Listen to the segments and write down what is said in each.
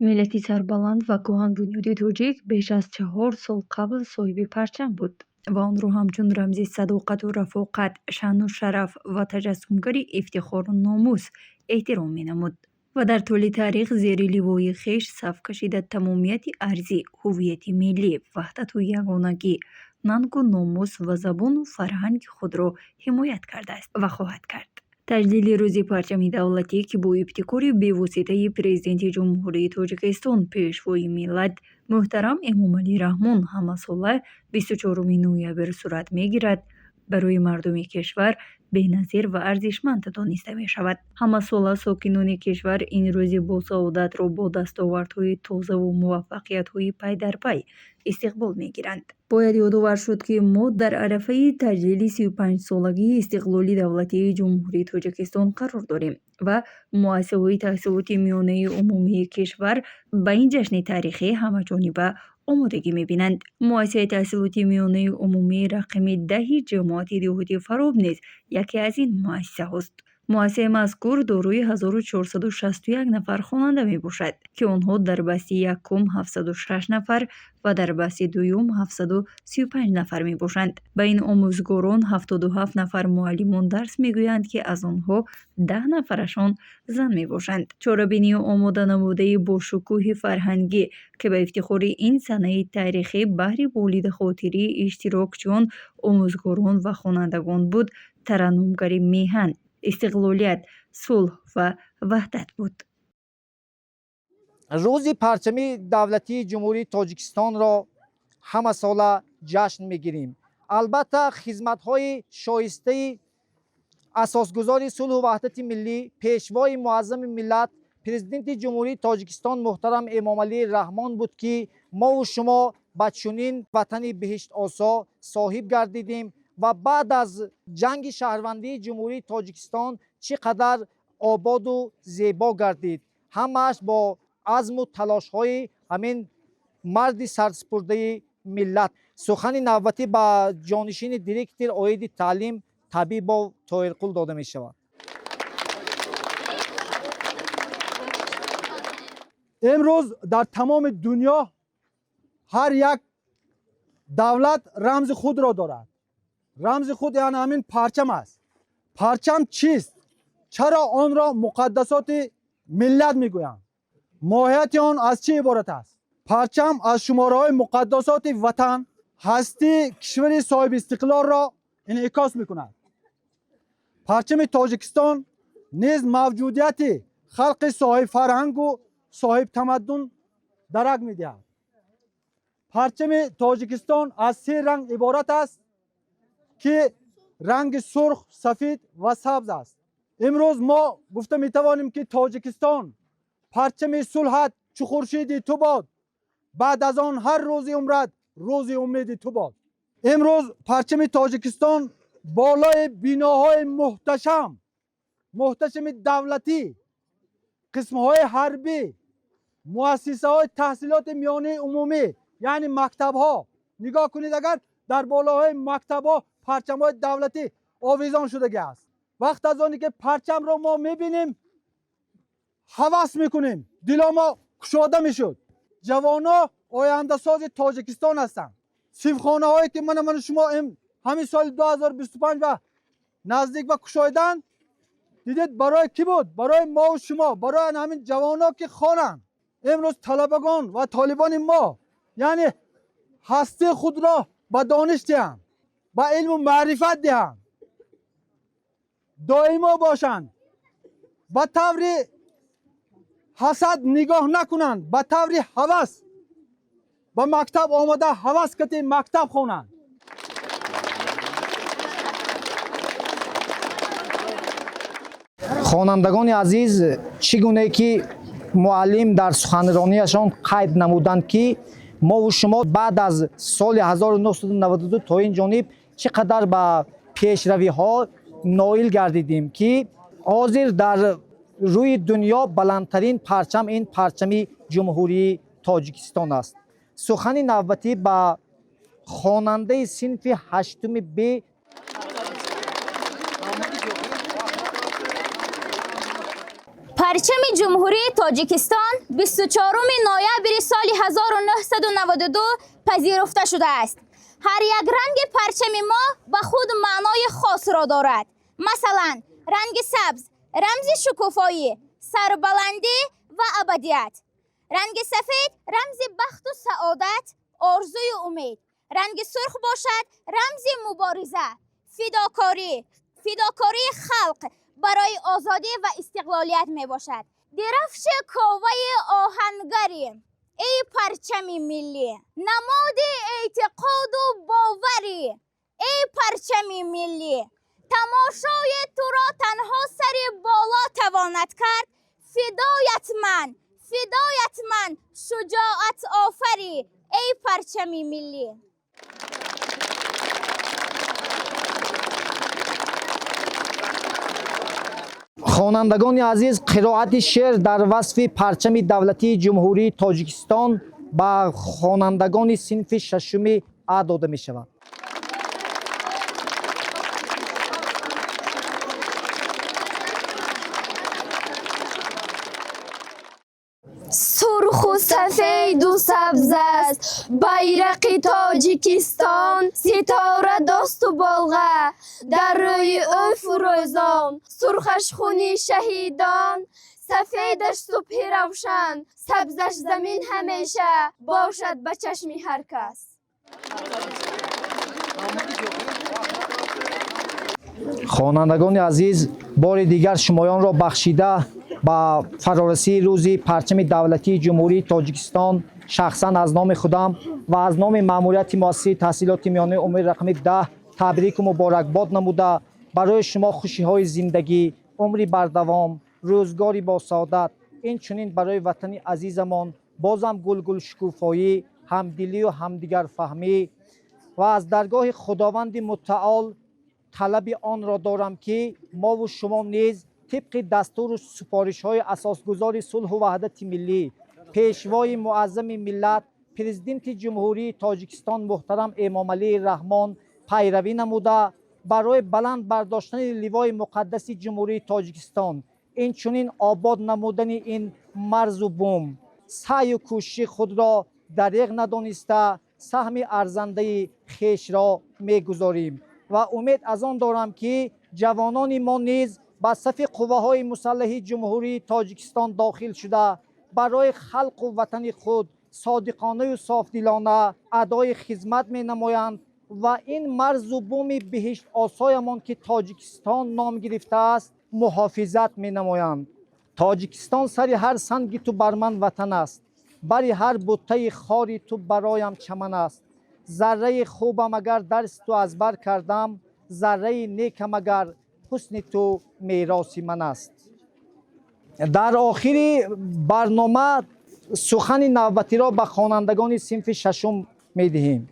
Миллати сарбаланд ва кӯҳанбунёди тоҷик беш аз 4 сол қабл соҳиби парчам буд ва онро ҳамчун рамзи садоқату рафоқат, шаъну шараф ва таҷассумгари ифтихору номус эҳтиром менамуд. Ва дар тӯли таърих зери ливои хеш саф кашида тамомияти арзӣ, ҳуввияти миллӣ, ваҳдату ягонагӣ, нангу номус ва забону фарҳанги худро ҳимоят кардааст ва хоҳад кард. Таҷлили Рӯзи парчами давлатӣ, ки бо ибтикори бевоситаи Президенти Ҷумҳурии Тоҷикистон, Пешвои миллат муҳтарам Эмомалӣ Раҳмон ҳамасола 24 ноябр сурат мегирад, барои мардуми кишвар беназир ва арзишманд дониста мешавад. Ҳамасола сокинони кишвар ин рӯзи босаодатро бо дастовардҳои тозаву муваффақиятҳои пайдарпай истиқбол мегиранд. Бояд ёдовар шуд, ки мо дар арафаи таҷлили 35-солагии истиқлоли давлатии Ҷумҳурии Тоҷикистон қарор дорем ва муассисаҳои таҳсилоти миёнаи умумии кишвар ба ин ҷашни таърихӣ ҳамаҷониба омодагӣ мебинанд. Муассисаи таҳсилоти миёнаи умумии рақами 10-и ҷамоати деҳоти Фароб низ яке аз ин муассисаҳост. Муассисаи мазкур дорои 1461 нафар хонанда мебошад, ки онҳо дар басти якум 706 нафар ва дар басти дуюм 735 нафар мебошанд. Ба ин омӯзгорон 77 нафар муаллимон дарс мегӯянд, ки аз онҳо 10 нафарашон зан мебошанд. Чорабинии омоданамудаи бошукӯҳи фарҳангӣ, ки ба ифтихори ин санаи таърихӣ баҳри болидахотирии иштирокчиён, омӯзгорон ва хонандагон буд, тараннумгари меҳан, истиқлолият, сулҳ ва ваҳдат буд. Рӯзи парчами давлатии Ҷумҳурии Тоҷикистонро ҳамасола ҷашн мегирем. Албатта, хизматҳои шоистаи асосгузори сулҳу ваҳдати миллӣ, Пешвои муаззами миллат, Президенти Ҷумҳурии Тоҷикистон муҳтарам Эмомалӣ Раҳмон буд, ки мову шумо ба чунин ватани биҳиштосо соҳиб гардидем ва баъд аз ҷанги шаҳрвандии Ҷумҳурии Тоҷикистон чӣ қадар ободу зебо гардид. Ҳамааш бо азму талошҳои ҳамин марди сарсупурдаи миллат. Сухани навбатӣ ба ҷонишини директор оиди таълим Табибов Тоирқул дода мешавад. Имрӯз дар тамоми дунё ҳар як давлат рамзи худро дорад. Рамзи худ яъне ҳамин парчам аст. Парчам чист? Чаро онро муқаддасоти миллат мегӯянд? Моҳияти он аз чӣ иборат аст? Парчам аз шумораҳои муқаддасоти ватан, ҳастии кишвари соҳибистиқлолро инъикос мекунад. Парчами Тоҷикистон низ мавҷудияти халқи соҳибфарҳангу соҳибтамаддун дарак медиҳад. Парчами Тоҷикистон аз се ранг иборат аст, ки ранги сурх, сафид ва сабз аст. Имрӯз мо гуфта метавонем, ки Тоҷикистон парчами сулҳат чу хуршиди ту бод, баъд аз он ҳар рӯзи умрат рӯзи умеди ту бод. Имрӯз парчами Тоҷикистон болои биноҳои муҳташам, муҳташами давлатӣ, қисмҳои ҳарбӣ, муассисаҳои таҳсилоти миёнаи умумӣ, яъне мактабҳо, нигоҳ кунед, агар дар болоҳои мактабҳо парчамҳои давлатӣ овезон шудагӣ аст. Вақт аз оне ки парчамро мо мебинем, ҳавас мекунем, дило мо кушода мешуд. Ҷавоно ояндасози Тоҷикистон ҳастанд. Синфхонаҳое ки мана ману шумо ҳамин соли 2025 ба наздик ба кушоидан дидед, барои кӣ буд? Барои мову шумо, барои ҳамин ҷавоно, ки хонанд. Имрӯз талабагон ва толибони мо, яъне ҳастии худро ба дониш диҳанд, ба илму маърифат диҳанд, доимо бошанд, ба таври ҳасад нигоҳ накунанд, ба таври ҳавас ба мактаб омада, ҳавас кати мактаб хонанд. Хонандагони азиз, чӣ гуне ки муаллим дар суханрониашон қайд намуданд, ки мову шумо баъд аз соли 1992 то ин ҷониб чӣ қадар ба пешравиҳо ноил гардидем, ки ҳозир дар рӯи дунё баландтарин парчам ин парчами Ҷумҳурии Тоҷикистон аст. Сухани навбатӣ ба хонандаи синфи ҳаштуми Б. Парчами Ҷумҳурии Тоҷикистон 24 ноябри соли 1992 пазируфта шудааст. Ҳар як ранги парчами мо ба худ маънои хосро дорад. Масалан, ранги сабз рамзи шукуфоӣ, сарбаландӣ ва абадият. Ранги сафед рамзи бахту саодат, орзую умед. Ранги сурх бошад рамзи мубориза, фидокорӣ, фидокории халқ барои озодӣ ва истиқлолият мебошад. Дирафши коваи оҳангарӣ, эй парчами миллӣ, намоди эътиқоду боварӣ, эй парчами миллӣ, тамошои туро танҳо сари боло тавонад кард. Фидоят ман, фидоят ман, шуҷоат офарӣ, эй парчами миллӣ. Хонандагони азиз, қироати шеър дар васфи парчами давлатии Ҷумҳурии Тоҷикистон ба хонандагони синфи шашуми А дода мешавад. Сурху сафеду сабз аст байрақи Тоҷикистон, ситора досту болға дар рӯи ӯ фурӯзон. Сурхаш хуни шаҳидон, сафедаш субҳи равшан, сабзаш замин ҳамеша бошад ба чашми ҳар кас. Хонандагони азиз, бори дигар шумоёнро бахшида ба фарорасии рӯзи парчами давлатии Ҷумҳурии Тоҷикистон шахсан аз номи худам ва аз номи маъмурияти муассисаи таҳсилоти миёнаи умумии рақами 10 табрику муборакбод намуда, барои шумо хушиҳои зиндагӣ, умри бардавом, рӯзгори босаодат, инчунин барои ватани азизамон бозам гулгулшукуфоӣ, ҳамдилию ҳамдигарфаҳмӣ ва аз даргоҳи Худованди Мутаол талаби онро дорам, ки мову шумо низ тибқи дастуру супоришҳои асосгузори сулҳу ваҳдати миллӣ, пешвои муаззами миллат, Президенти Ҷумҳурии Тоҷикистон муҳтарам Эмомалӣ Раҳмон пайравӣ намуда, барои баланд бардоштани ливои муқаддаси Ҷумҳурии Тоҷикистон, инчунин обод намудани ин марзу бум саъю кӯшиши худро дареғ надониста, саҳми арзандаи хешро мегузорем ва умед аз он дорам, ки ҷавонони мо низ ба сафи қувваҳои мусаллаҳи Ҷумҳурии Тоҷикистон дохил шуда, барои халқу ватани худ содиқонаю софдилона адои хизмат менамоянд ва ин марзу буми биҳиштосоямон, ки Тоҷикистон ном гирифтааст, муҳофизат менамоянд. Тоҷикистон, сари ҳар санги ту бар ман ватан аст, бари ҳар буттаи хори ту бароям чаман аст. Зарраи хубам агар дарси ту аз бар кардам, зарраи некам агар ҳусни ту мероси ман аст. Дар охири барнома сухани навбатиро ба хонандагони синфи шашум медиҳем.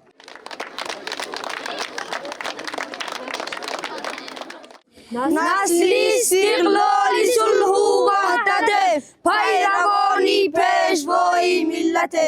Насли истиқлоли сулҳу ваҳдате, пайравони пешвои миллате.